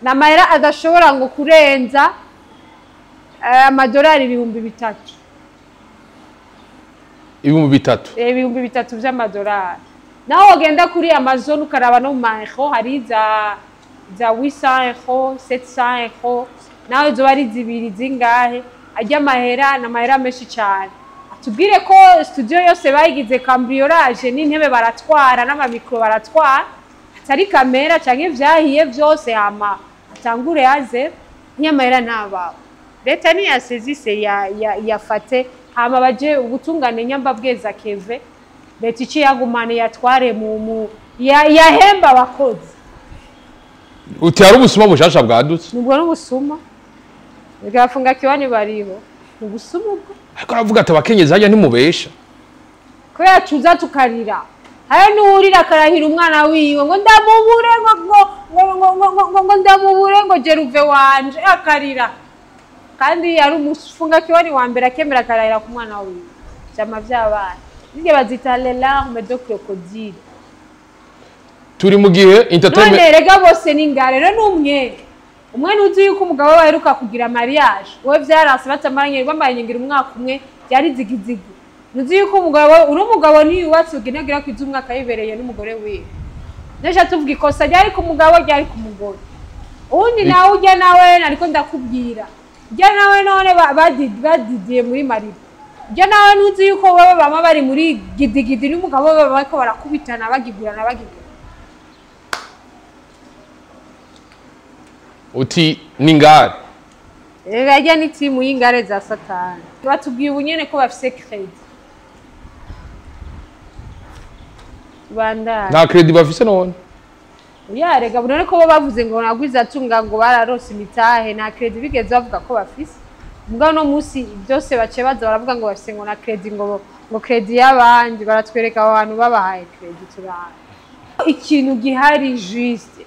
ni amahera adashobora ngo kurenza amadolari 3000. 3000? 3000 vy'amadolari. Naho wagenda kuri Amazon ukaraba no mu ma euro, hari za 800 euro, 700 euro, nawe zoba ari zibiri zingahe. Ajya amahera ni amahera menshi cyane. Atubwire ko studio yose bayigize cambriolage, n'intebe baratwara, n'ama micro baratwara, atari kamera canke vyahiye vyose, hama atangure aze nk'amahera ntabawe. Leta niyasezise ya yafate, hama baje ubutungane. Nyamba bweza keve leta iciyagumane, yatware mu yahemba abakozi. Uti hari ubusuma bushasha bwadutse? Nubwo n'ubusuma bwafunga kiwani bariho, ubusuma ubwo. Ariko aravuga ati abakenyezi hajya ntimubesha. Kubera tuza tukarira, hari n'uwurira akarahira umwana wiwe ngo ndamubure, ngo ndamubure, ngo jeruve wanje, akarira kandi yari umufunga kiwani wa mbere, akemera akarahira ku mwana wiwe. Vyama vyabaye, zirya bazita les larmes de crocodile. Turi mu gihe entertainment. None rega bose ni ngare rero, n'umwe umwe ntuzi yuko umugabo we aheruka kugira mariage, we vyarase, batamaranye, bamaranye ngira umwaka umwe, byari zigizigi. Ntuzi yuko umugabo uri umugabo ntiyubatse ubwo ntagira kwiza umwaka yibereye n'umugore wiwe. Nesha tuvuga ikosa ryari ku mugabo, ryari ku mugore. Uwundi nawe ujya nawe, ariko ndakubwira ujya nawe none badidiye muri mariba, ujya nawe ntuzi yuko baba bama bari muri gidigidi n'umugabo we, baba bariko barakubitana, bagigurana bagigurana. Uti ni ngare. Rega ni timu y'ingare za satani. Batubwiye ubu nyene ko bafise crédit. Bandari. Nta crédit bafise none? Ya rega none ko bo bavuze ngo nagwiza tunga ngo bararose imitahe, nta crédit bigeze bavuga ko bafise. Mugabo no musi byose bace baza baravuga ngo bafise ngo na crédit, ngo crédit y'abandi, baratwereka abo bantu babahaye crédit turana. Ikintu gihari juste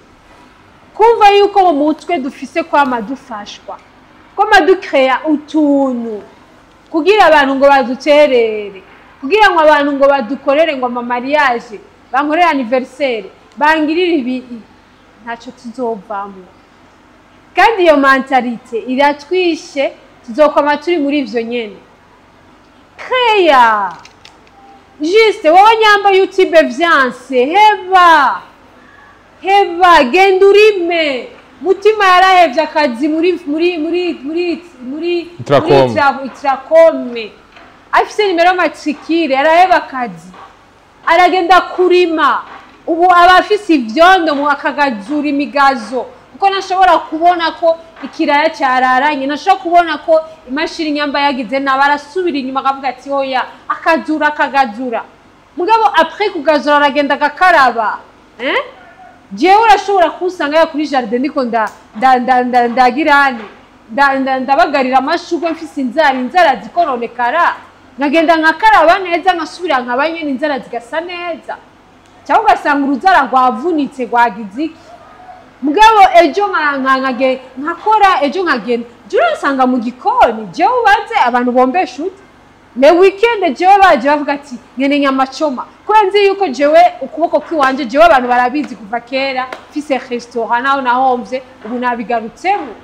kumva yuko mu mutwe dufise kwama dufashwa, kwama dukeya utuntu kugira abantu ngo baduterere, kugira ngo abantu ngo badukorere ngo ama mariage, bankorere anniversaire, bangirire ibi, ntacyo tuzovamo. Kandi iyo mentalité iratwishe, tuzokwama turi muri ivyo nyene. Créa juste wowe, nyamba YouTube vyanse, heba heba, genda urime. Mutima yarahevye akazi muri Itracom. muri Itracom, afise nimero matricule, araheba akazi aragenda kurima. Ubu aba afise ivyondo mu akagazura imigazo, kuko ntashobora kubona ko ikiraya cyararanye, ntashobora kubona ko imashini nyamba yagize nabi, arasubira inyuma akavuga ati oya, akazura, akagazura. Mugabo après kugazura aragenda agakaraba, eh? Jewe urashobora kunsanga ya kuri jardin ndiko nda nda nda nda ndagirane ndabagarira amashurwe, mfise inzara zikononekara, nkagenda nkakaraba neza, nkasubira nkaba nyene, inzara zigasa neza. Cyangwa ugasanga uruzara rwavunitse, rwagize iki. Mugabo ejo nkakora, ejo nkagenda, jewe uransanga mu gikoni. Jewe ubaze abantu bombesha ute le weekend, jewe baje bavuga ati nkene nyama choma, kubera nzi yuko jewe ukuboko kwiwanje, jewe abantu barabizi kuva kera mfise restaurant, naho nahomvye, ubu nabigarutsemo,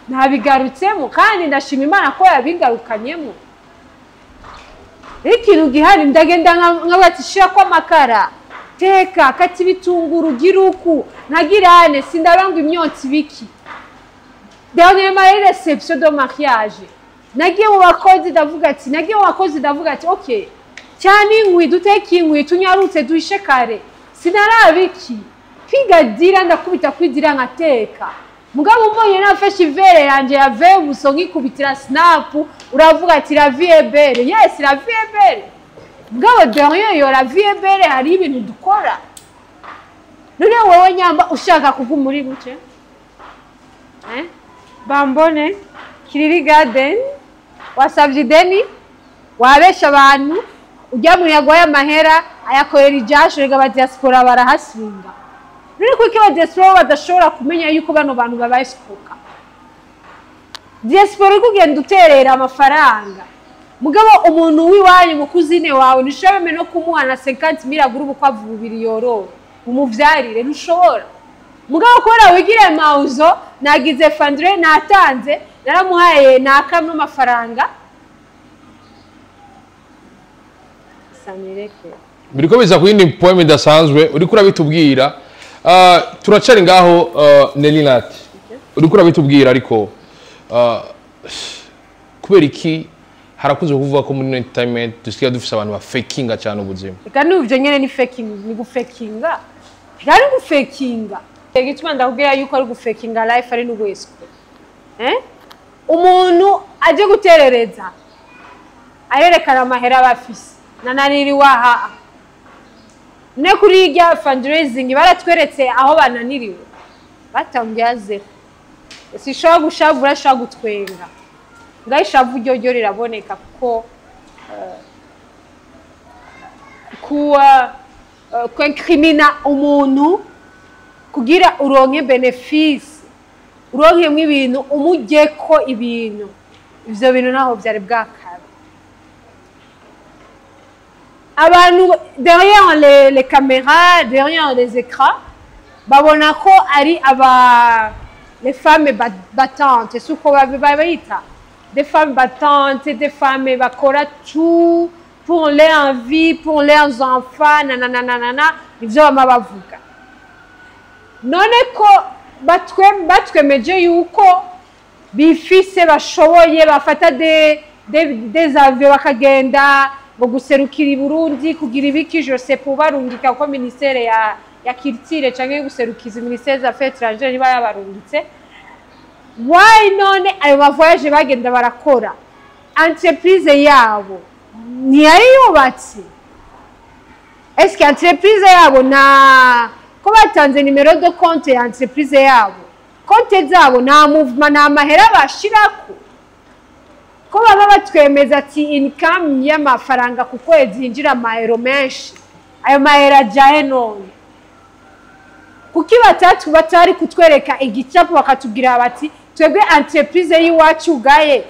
nabigarutsemo, kandi ndashima Imana ko yabigarukanyemo. Rero ikintu gihari, ndagenda nkavuga ati shirako amakara, teka, kata ibitunguru, gira uku ntagirane, sindaba ngo imyotsi biki. Dernièrement, yari réception de mariage, nagiye mu bakozi ndavuga ati, ok, cyane inkwi, duteke inkwi, tunyarutse, duhishe kare, sinaraba iki, piga dira, ndakubita kwidira, nkateka. Mugabo mbonye nafashe ivere yanje ya vebuso, nkikubitira snap, uravuga ati la vie est belle. Yes, la vie est belle, mugabo derrière yo la vie est belle hari ibintu dukora. None wowe nyamba ushaka kuguma uri buce, eh? Bambone Kiriri Garden, wasabye ideni, wabesha abantu, ujya mu yaguhaye amahera ayakorera ijasho. Rega aba diaspora barahasinga. None kuko aba diaspora badashobora kumenya yuko bano bantu babaye sikuka, diaspora uri kugenda uterera amafaranga, mugabo umuntu w'iwanyu, mu cousine wawe, ntushobora no kumuha na 50 mille agura ubukwavu bubiri yorora umuvyarire, ntushobora. Mugabo kubera wigire mawuzo, nagize fandre, natanze, naramuhaye nakamwe amafaranga, samireke. Biriko biza ku yindi poème idasanzwe uriko urabitubwira. Turacari ngaho, Nelly Nat, uriko urabitubwira, ariko kubera iki harakunze kuvuga ko muri entertainment dusigaye dufise abantu ba fakinga cyane ubuzima? Reka n'uvyo nyene ni faking, ni gufekinga. Reka ni gufekinga. Igituma ndakubwira yuko ari gufekinga life, ari n'ubwesiko, eh? Umuntu aje guterereza arerekana amahera aba afise nananiriwe aha ne kuri irya fundraising baratweretse aho bananiriwe, batangiye à zéro. Sishobora gushavura, ashobora gutwenga, ngaho ishavu ryoryo riraboneka, kuko kuwa kwenkrimina umuntu kugira uronke bénéfice, uronkemwo ibintu, umujyeko ibintu, ivyo bintu ntaho vyari bwakabe. Abantu derrière les caméras, derrière les écrans, babona ko ari aba les femmes battantes, si uko babayita, des femmes battantes, des femmes bakora tout pour leur vie, pour leurs enfants, nananana, nivyo bama bavuga. None ko batwemeje yuko bifise, bashoboye, bafata des avions bakagenda ngo guserukira i Burundi, kugira ibiki, je sais pas, barungika ko ministère ya culture canke guserukiza ministère des affaires étrangères niba yabarungitse, why? None ayo ma voyage bagenda barakora, entreprise yabo ntiyari yubatse? Est-ce que entreprise yabo, na ko batanze numéro de compte ya entreprise yabo, konte zabo nta mouvement, nta mahera bashirako? Ko baba batwemeza ati income y'amafaranga ku kwezi yinjira amayero menshi, ayo mahera ajahe? None kuki batatu batari kutwereka igicapo, bakatubwira bati twebwe entreprise y'iwacu gaye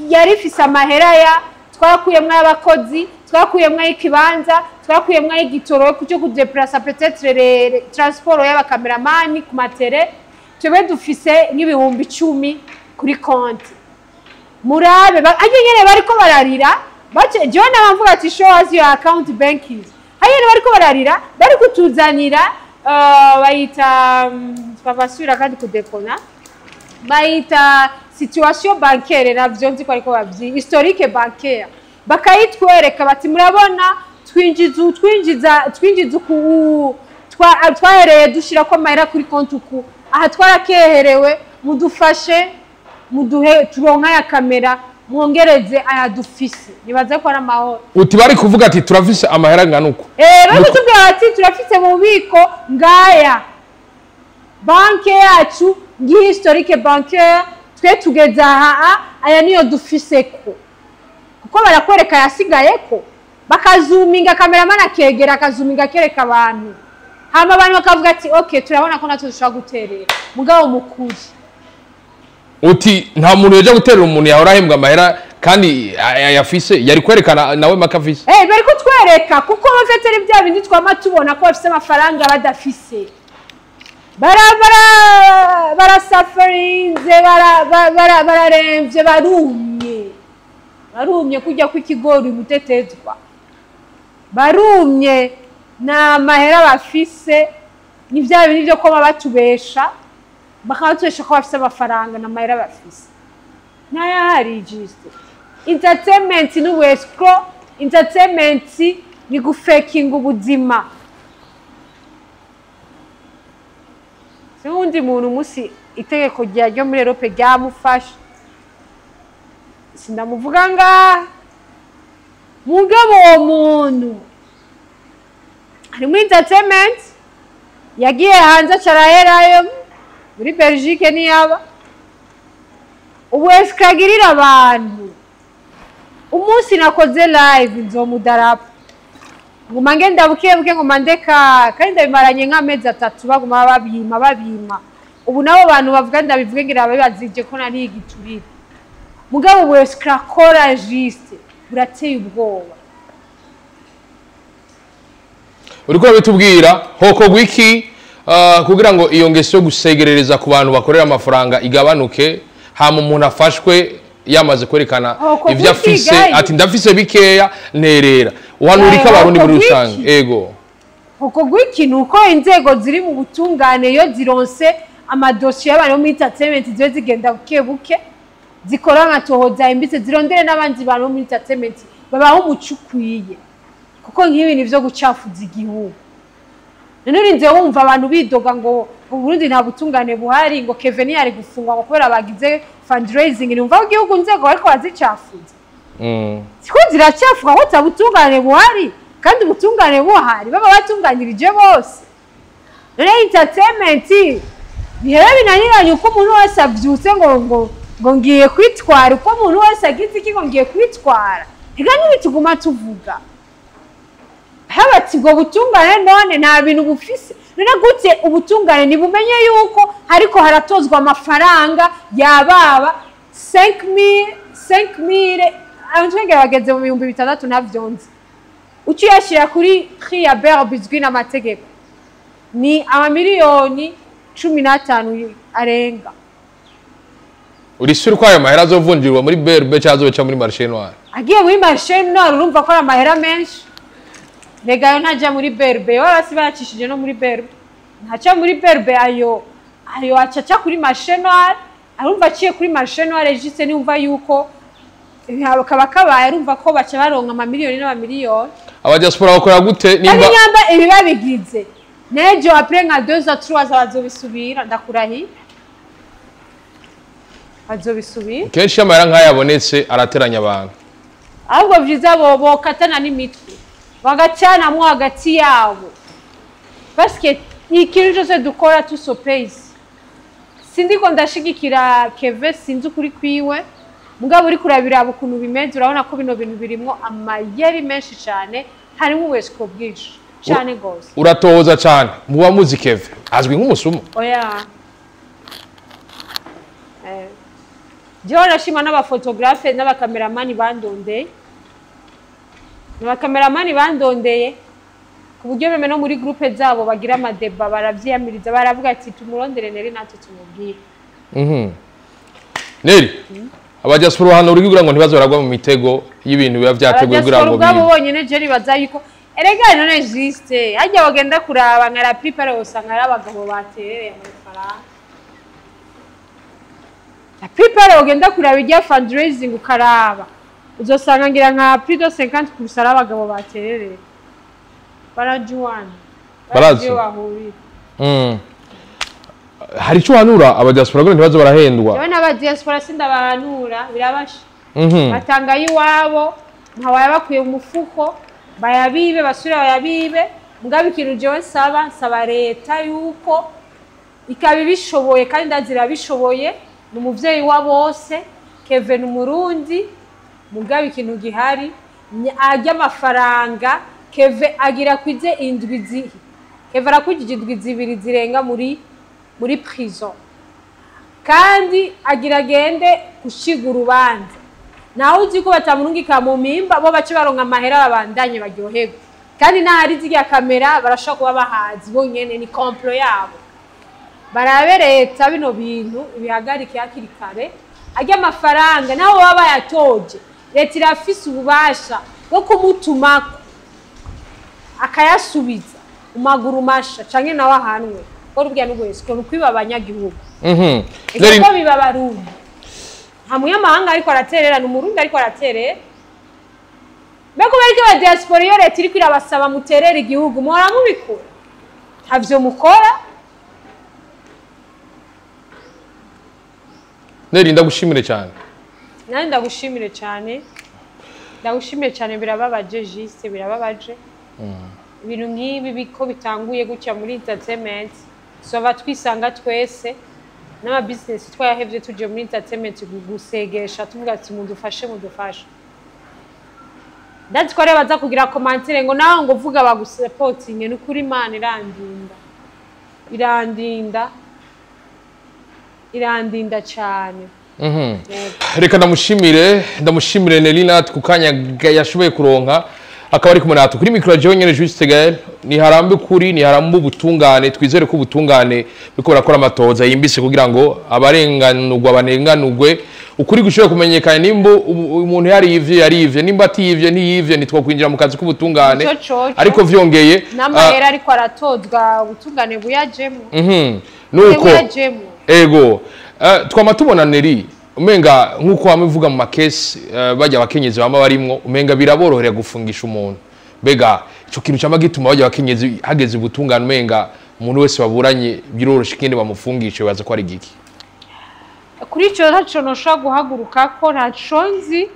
yari ifise amahera ya twakuyemwo ay'abakozi, twakuyemwo ay'ikibanza, twakuyemwo ay'igitoro cyo kudeplasa, peut-être transport y'abakameramani ku matere, twebwe dufise nk'ibihumbi 10 kuri konti, murabe. Ariko nyene bariko bararira bace, jewe nabamvuga ati show us your account banking. Hanyene bariko bararira, bari kutuzanira, bayita twabasubira kandi kudekona, bayita situation bancaire, navyo nzi ko ariko bavyi historique bancaire, bakayitwereka bati murabona twinjiza, twinjiza, twinjiza uku, twahereye dushirako amahera kuri konti uku, aha twarakeherewe, mudufashe, muduhe turonka aya kamera, mwongereze aya dufise. Nibaze ko ari amahoro. Uti bari kuvuga ati turafise amahera angana uko. Bari kutubwira bati turafise mu bubiko ngaya, banke yacu ngiyi, historique bancaire, twe tugeze aha, aya niyo dufise ko, kuko barakwereka ayasigayeko. Bakazuminga, cameraman akegera akazuminga akereka abantu, hama abantu bakavuga ati okay, turabona ko natwe dushobora guterera. Mugabo mukuri Uti nta muntu yoja guterera umuntu yahora ahembwa amahera kandi ayafise, yari kwerekana nawe make afise. Eh, bari kutwereka kuko bafite ari bya bindi twama tubona ko bafise amafaranga badafise. Bara bara barasafarinze, bara bararemvye, barumye, barumye kujya kw'ikigori mutetezwa, barumye, nta mahera bafise. Ni bya bindi byo kuba batubesha, bakabatubesha ko bafise amafaranga, nta mahera bafise, ntayahari. Juste entertainment ni escroc, entertainment ni gufekinga ubuzima. Si wundi muntu umunsi itegeko ryo muri Europe ryamufashe, sindamuvuga ngaha, mugabo uwo muntu ari muri entertainment, yagiye hanze acaraherayo muri Belgique, niyaba ubu escroc agirira abantu. Umunsi nakoze live nzomudarapa, nguma ngenda buke buke, nguma ndeka, kandi ndabimaranye nk'amezi 3, baguma babima babima. Ubu nabo bantu bavuga ndabivuge ngira babazije ko nari igiturire. Mugabo ubu escroc akora juste burateye ubwoba. Uriko urabitubwira, hokorwa iki kugira ngo iyo ngeso yo gusegerereza ku bantu bakorera amafaranga igabanuke, hama umuntu afashwe yamaze kwerekana Hokorwa ivyo iki, afise, Gayi? ati ndafise bikeya, nterera. Uhanura iki Abarundi muri Hokorwa rusange? iki? Ego. Uko iki ni uko inzego ziri mu butungane, iyo zironse amadosiye y'abantu bo muri entertainment, zibe zigenda buke buke, zikora amatohoza yimbitse, zirondere n'abandi bantu bo muri entertainment, babaho umuco ukwiye, kuko nk'ibi ni byo gucafuza igihugu. None urinze wumva abantu bidoga ngo mu Burundi nta butungane buhari, ngo Kevin yari gufungwa ngo kubera bagize fundraising, numva ko igihugu inzego bariko bazicafuza. Siko ziracyafuka ko ata butungane buhari, kandi ubutungane buhari baba batunganyirije bose. None entertainment bihera binaniranye, uko umuntu wese avyutse ngo ngiye kwitwara, uko umuntu wese agize iki ngo ngiye kwitwara. Ega ntibituguma tuvuga haba ati ubwo butungane none nta bintu bufise. None gute ubutungane ntibumenye yuko hariko haratozwa amafaranga yababa 5000 5000, abantu bageze mu 6000, ntavyonzi. Uca uyashyira kuri prix ya BRB izwi n'amategeko, ni amamiliyoni 15 arenga. Uri sûr ko ayo mahera azovunjirwa muri BRB cyangwa azoca muri marché noir? Agiye muri marché noir, urumva ko ari amahera menshi. Rega ayo ntajya muri BRB, baba basi bayacishije no muri BRB, ntaca muri BRB ayo. Ayo acaca kuri marché noir. Arumva aciye kuri marché noir juste, niumva yuko kaba kabaye, arumva ko baca baronka amamiliyoni n'amamiliyoni. Abadiaspora bakora gute Kandi nimba nyamba ibi babigize nejo, après nka 2 ans 3 ans bazobisubira, ndakurahiye, bazobisubira. Kenshi iyo amahera nk'aya abonetse arateranya abantu. Ahubwo vyiza bo bokatana n'imitwe, bagacanamwo hagati yabo, parce que ikintu cyose dukora tusopeyisi. Sindiko ndashigikira Keve, sinzi ukuri kwiwe, mugabo uri kurabiraba ukuntu bimeze, urabona ko bino bintu birimwo amayeri menshi cyane, harimo ubwesiko bwinshi cyane rwose. Uratohoza cyane, muba muzi Keve azwi nk'umusumu? Oya. Jewe nashima n'abafotogarafe n'abakameramani bandondeye, abakameramani bandondeye ku buryo même no muri groupe zabo bagira amadébats, baravyiyamiriza, baravuga ati tumurondere Neri natwe tumubwire. Neri, abadiaspora hano uri kugira ngo ntibaze baragwa mu mitego y'ibintu biba vyateguwe kugira Abadiaspora ngo ubwabo bibe bonyene, je nibaza yuko erega none juste harya bagenda kuraba nka la plupart usanga ari abagabo baterereye amafaranga. La plupart bagenda kuraba irya fundraising, ukaraba uzosanga ngira nka plus de 50% ari abagabo baterereye, barajuwana. Barazi. Iyo bahurira. Hari icyo uhanura abadiaspora kugira ntibaze barahendwa? Jewe n'abadiaspora sindabahanura, birabasha. Batanga iwabo, ntawayabakuye mu mufuko, bayabibe, basubire bayabibe. Mugabo ikintu jewe nsaba leta yuko ikaba ibishoboye, kandi ndazi irabishoboye, ni umuvyeyi wa bose, Kevin Umurundi. Mugabo ikintu gihari Arya amafaranga Keve agira kwize indwi zihi, Keve arakwijije indwi 2 zirenga muri prison, kandi agira agende gushiga urubanza. Nawe uzi ko batamurungika mu mimba, bo bace baronka amahera babandanye baryoherwe. Kandi n'ahari zirya kamera barashobora kuba bahazi bonyene, ni complot yabo. Barabe leta bino bintu ibihagarike hakiri kare. Arya amafaranga naho baba bayatoje, leta irafise ububasha bwo kumutumako akayasubiza mu maguru masha, canke nawe ahanwe. Ko rubya n'ubwese ko kwiba abanyagihugu. Eko biba Abarundi. Nta munyamahanga ariko araterera, ni Umurundi ariko araterera. Mbega bariko ba diaspora, iyo leta iriko irabasaba muterera igihugu, muhora mubikora? Ntavyo mukora. Neri, ndagushimire cyane. Nanjye ndagushimire cyane, ndagushimire cyane. Birababaje Juste, birababaje. Ibintu nk'ibi biko bitanguye gutya muri entertainment, soba twisanga twese n'ama business twayahevye, tuje muri entertainment gusegesha, tuvuga ati mudufashe, mudufashe. Ndazi ko rero baza kugira commentaire ngo nawe ngo vuga bagusupportinge. Ni ukuri, Imana irandinda, irandinda, irandinda cyane. Yego. Reka ndamushimire Nelly ku kanya yashoboye kuronka akaba ari kumwe natwe kuri micro. Jewe nyene Juste Gaël. Ni harambe kuri, ni harambe ubutungane. Twizere ko ubutungane buriko burakora amatoza yimbise kugira ngo abarenganurwa banenganurwe, ukuri gushobora kumenyekana. Nimba umuntu yarivye, yarivye; nimba atiyivye, ntiyivye. Ntitwokwinjira mu kazi k'ubutungane. Ico coco. Ariko vyongeye N'amahera ariko aratozwa, ubutungane buyajemwo. Nuko Buyajemwo. Ego, twama tubona Neri, umenga nk'uko wama uvuga mu makesi, bajya abakenyezi bama barimwo, umenga biraborohera gufungisha umuntu. Mbega ico kintu cama gituma bajya abakenyezi hageze ubutungane, umenga umuntu wese baburanye biroroshe ikindi bamufungishe, baza ko ari giki? Kuri ico ntaco noshobora guhaguruka ko ntaco nzi,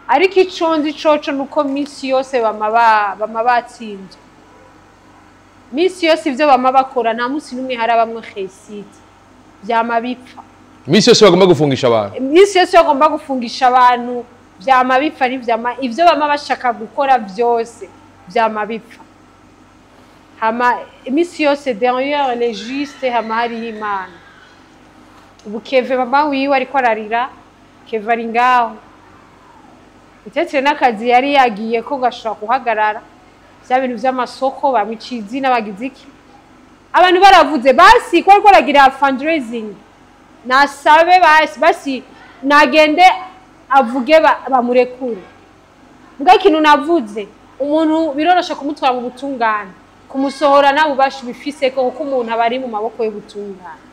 ariko ico nzi coco nuko minsi yose bama batsinzwe. Minsi yose ivyo bama bakora, nta munsi n'umwe harabamwo réussite, vyama bipfa. Iminsi yose bagomba gufungisha abantu. Iminsi yose bagomba gufungisha abantu, vyama bipfa. Ntivyama, ivyo bama bashaka gukora vyose vyama bipfa. Hama iminsi yose derrière les justes hama hariho Imana. Ubu Keve mama wiwe ariko ararira, Keve ari ngaho utetire n'akazi yari yagiye ko gashobora guhagarara. Vya bintu vy'amasoko bamwiciye izina, bagize iki, abantu baravuze basi ko ariko aragira fundraising, nasabe basi, basi nagende avuge bamurekure. Mbwa ikintu navuze, umuntu biroroshe kumutwara mu butungane, kumusohora nawe ubasha ubifise ko, kuko umuntu aba ari mu maboko y'ubutungane,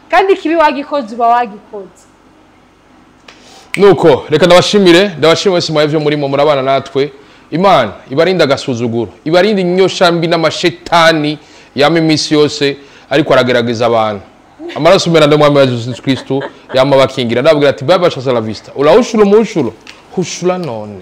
kandi ikibi wagikoze uba wagikoze. Nuko reka ndabashimire wese mwebwe murimo murabana natwe. Imana ibarinde agasuzuguro, ibarinde inyosha mbi n'amashetani yama iminsi yose ariko aragerageza abantu. Amaraso mera mwami wa Yesu Kristo yama bakingira. Ndababwira ati bye bye, hasta la vista. Urahushura umuhushuro hushura none.